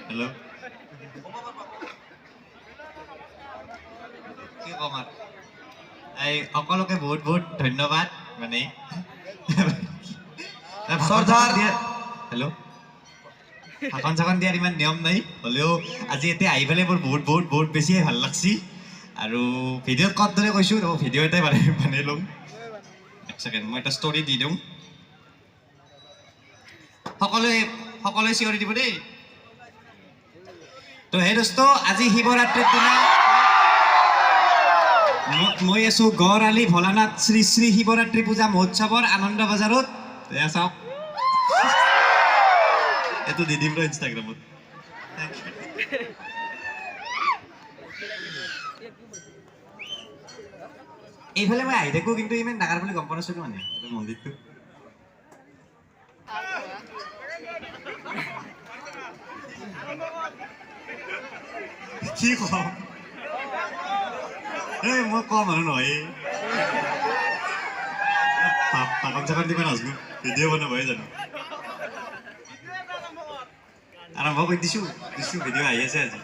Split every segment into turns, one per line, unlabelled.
Hello', কি ক'ম আৰু, এই সকলোকে বহুত বহুত ধন্যবাদ। মানে
শ্ৰদ্ধাৰ
হেল্ল', ভাষণ চাখন দিয়াৰ ইমান নিয়ম নাই, হ'লেও আজি এতিয়া আহি পেলাই মোৰ বহুত বহুত বহুত বেছিয়ে ভাল লাগছি। আৰু ভিডিঅ'ত ক'ত দৰে কৈছোঁ, ভিডিঅ' এটাই বনাই ল'ম। এক ছেকেণ্ড, মই এটা ষ্টৰি দি দিওঁ। সকলোৱে সকলোৱে চিঞৰি দিব দেই। তো হে দোস্ত, আজি শিৱৰাত্ৰিৰ দিনা মই আছোঁ গড়আলি ভোলানাথ শ্ৰী শ্ৰী শিৱৰাত্ৰি পূজা মহোৎসৱৰ আনন্দ বজাৰত। এয়া চাওক, এইটো দি দিম ৰ ইনষ্টাগ্ৰামত। এইফালে মই আহি থাকোঁ, কিন্তু ইমান ডাঙৰ বুলি গম পোৱা নাছিলোঁ। মানে এইটো মন্দিৰটো কি কম, এই মই কম আৰু নহয়, ভাষণ চাখন দিব নাজানো, ভিডিঅ' বনাবহে জানো। আৰম্ভ কৰি দিছোঁ দিছোঁ, ভিডিঅ' আহি আছে আজি।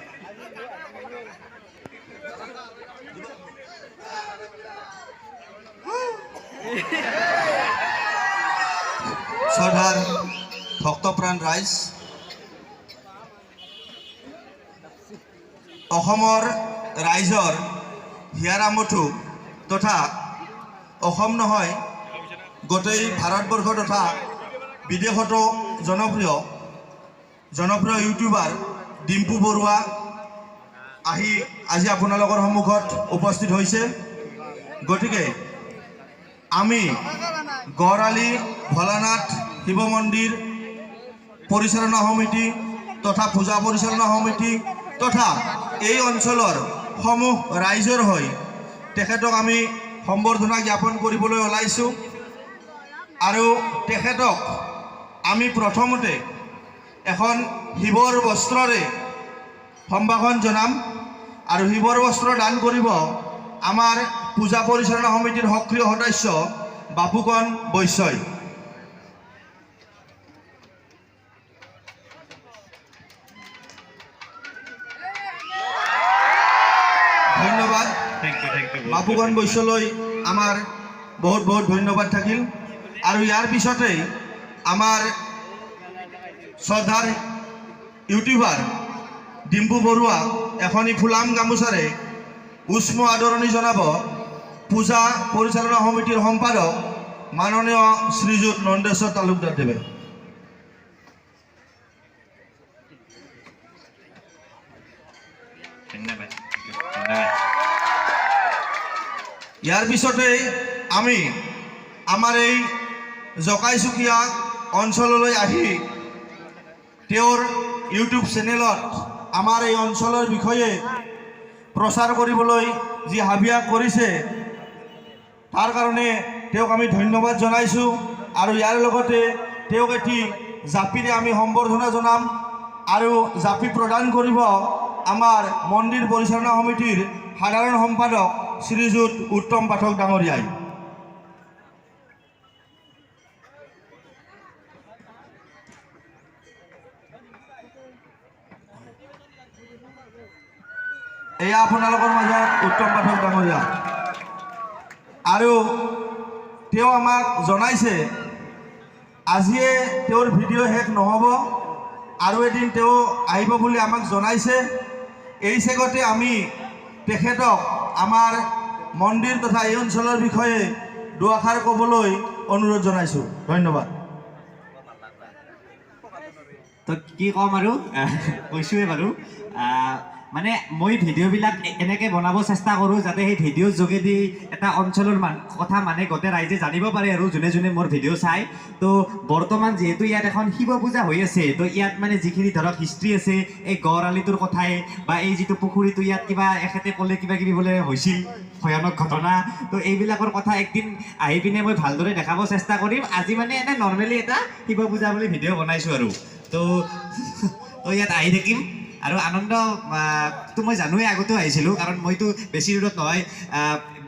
শ্ৰদ্ধাৰ ভক্তপ্ৰাণ ৰাইজ, অসমৰ ৰাইজৰ হিয়াৰ আমঠু তথা অসম নহয় গোটেই ভাৰতবৰ্ষ তথা বিদেশতো জনপ্ৰিয় জনপ্ৰিয় ইউটিউবাৰ ডিম্পু বৰুৱা আহি আজি আপোনালোকৰ সন্মুখত উপস্থিত হৈছে। গতিকে আমি গড়আলি ভোলানাথ শিৱ মন্দিৰ পৰিচালনা সমিতি তথা পূজা পৰিচালনা সমিতি তথা এই অঞ্চলৰ সমূহ ৰাইজৰ হৈ তেখেতক আমি সম্বৰ্ধনা জ্ঞাপন কৰিবলৈ ওলাইছোঁ। আৰু তেখেতক আমি প্ৰথমতে এখন শিৱৰ বস্ত্ৰৰে সম্ভাষণ জনাম আৰু শিৱৰ বস্ত্ৰ দান কৰিব আমাৰ পূজা পৰিচালনা সমিতিৰ সক্ৰিয় সদস্য বাপুকণ বৈশ্যই। ধন্যবাদ।
Thank U, thank U.
Bapukon বৈশ্যলৈ আমাৰ বহুত বহুত ধন্যবাদ থাকিল। আৰু ইয়াৰ পিছতেই আমাৰ শ্ৰদ্ধাৰ ইউটিউবাৰ ডিম্পু বৰুৱা এখনি ফুলাম গামোচাৰে উষ্ম আদৰণি জনাব পূজা পৰিচালনা সমিতিৰ সম্পাদক মাননীয় শ্ৰীযুত নন্দেশ্বৰ তালুকদাৰ দেৱে।
ধন্যবাদ, ধন্যবাদ।
ইয়াৰ পিছতেই আমি আমাৰ এই জকাইচুকীয়া অঞ্চললৈ আহি তেওঁৰ ইউটিউব চেনেলত আমাৰ এই অঞ্চলৰ বিষয়ে প্ৰচাৰ কৰিবলৈ যি হাবিয়াস কৰিছে, তাৰ কাৰণে তেওঁক আমি ধন্যবাদ জনাইছোঁ। আৰু ইয়াৰ লগতে তেওঁক এটি জাপিৰে আমি সম্বৰ্ধনা জনাম আৰু জাপি প্ৰদান কৰিব আমাৰ মন্দিৰ পৰিচালনা সমিতিৰ সাধাৰণ সম্পাদক শ্ৰীযুত উত্তম পাঠক ডাঙৰীয়াই। এয়া আপোনালোকৰ মাজত উত্তম পাঠক ডাঙৰীয়া। আৰু তেওঁ আমাক জনাইছে আজিয়ে তেওঁৰ ভিডিঅ' শেষ নহ'ব, আৰু এদিন তেওঁ আহিব বুলি আমাক জনাইছে। এই চেগতে আমি তেখেতক আমাৰ মন্দিৰ তথা এই অঞ্চলৰ বিষয়ে দুআষাৰ ক'বলৈ অনুৰোধ জনাইছোঁ। ধন্যবাদ।
তো কি ক'ম আৰু, কৈছোঁৱে বাৰু। মানে মই ভিডিঅ'বিলাক এনেকৈ বনাব চেষ্টা কৰোঁ যাতে সেই ভিডিঅ'ৰ যোগেদি এটা অঞ্চলৰ কথা মানে গোটেই ৰাইজে জানিব পাৰে আৰু যোনে যোনে মোৰ ভিডিঅ' চায়। তো বৰ্তমান যিহেতু ইয়াত এখন শিৱ পূজা হৈ আছে, তো ইয়াত মানে যিখিনি ধৰক হিষ্ট্ৰী আছে, এই গড়আলিটোৰ কথাই বা এই যিটো পুখুৰীটো ইয়াত কিবা এখেতে ক'লে কিবা কিবি বোলে হৈছিল ভয়ানক ঘটনা, তো এইবিলাকৰ কথা একদিন আহি পিনে মই ভালদৰে দেখাব চেষ্টা কৰিম। আজি মানে এনে নৰ্মেলি এটা শিৱ পূজা বুলি ভিডিঅ' বনাইছোঁ আৰু। তো তো ইয়াত আহি থাকিম আৰু আনন্দ তো মই জানোৱেই, আগতেও আহিছিলোঁ, কাৰণ মইতো বেছি দূৰত নহয়,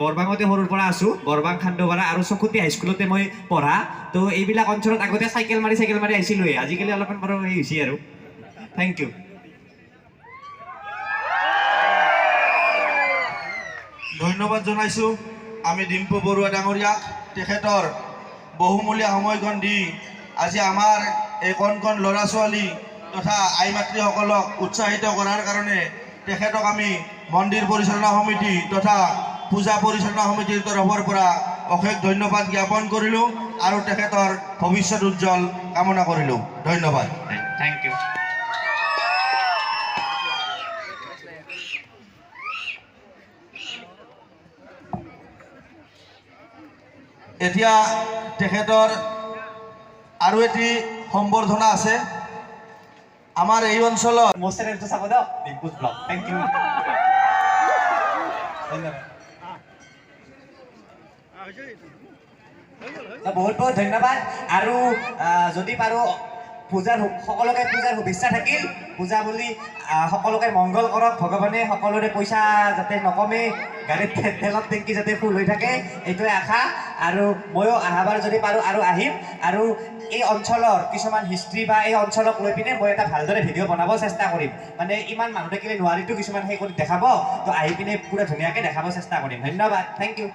বৰবাঙতে সৰুৰ পৰা আছোঁ, বৰবাং খান্দোপাৰা আৰু চকুতি হাইস্কুলতে মই পঢ়া। তো এইবিলাক অঞ্চলত আগতে চাইকেল মাৰি চাইকেল মাৰি আহিছিলোঁৱেই, আজিকালি অলপমান বাৰু হেৰি হৈছে আৰু। Thank you.
ধন্যবাদ জনাইছোঁ আমি ডিম্পু বৰুৱা ডাঙৰীয়াক, তেখেতৰ বহুমূলীয়া সময়কণ দি আজি আমাৰ এই কণ কণ ল'ৰা ছোৱালী তথা আই মাতৃসকলক উৎসাহিত কৰাৰ কাৰণে তেখেতক আমি মন্দিৰ পৰিচালনা সমিতি তথা পূজা পৰিচালনা সমিতিৰ তৰফৰ পৰা অশেষ ধন্যবাদ জ্ঞাপন কৰিলোঁ আৰু তেখেতৰ ভৱিষ্যত উজ্জ্বল কামনা কৰিলোঁ। ধন্যবাদ।
Thank you.
এতিয়া তেখেতৰ আৰু এটি সম্বৰ্ধনা আছে আমাৰ এই অঞ্চলত।
মোৰ চেনেলটো চাব দিয়ক, ডিম্পুজ ব্লগ। Thank you, ধন্যবাদ। বহুত বহুত ধন্যবাদ। আৰু যদি পাৰোঁ পূজাৰ সকলোকে পূজাৰ শুভেচ্ছা থাকিল। পূজা বুলি সকলোকে মংগল কৰক ভগৱানে, সকলোৰে পইচা যাতে নকমে, গাড়ীত তেলৰ টেংকি যাতে ফুল হৈ থাকে, এইটোৱে আশা। আৰু ময়ো অহাবাৰ যদি পাৰোঁ আৰু আহিম, আৰু এই অঞ্চলৰ কিছুমান হিষ্ট্ৰী বা এই অঞ্চলক লৈ পিনে মই এটা ভালদৰে ভিডিঅ' বনাব চেষ্টা কৰিম। মানে ইমান মানুহ থাকিলে নোৱাৰিতো কিছুমান সেই কৰি দেখাব, তো আহি পিনে পূৰা ধুনীয়াকৈ দেখাব চেষ্টা কৰিম। ধন্যবাদ, thank U.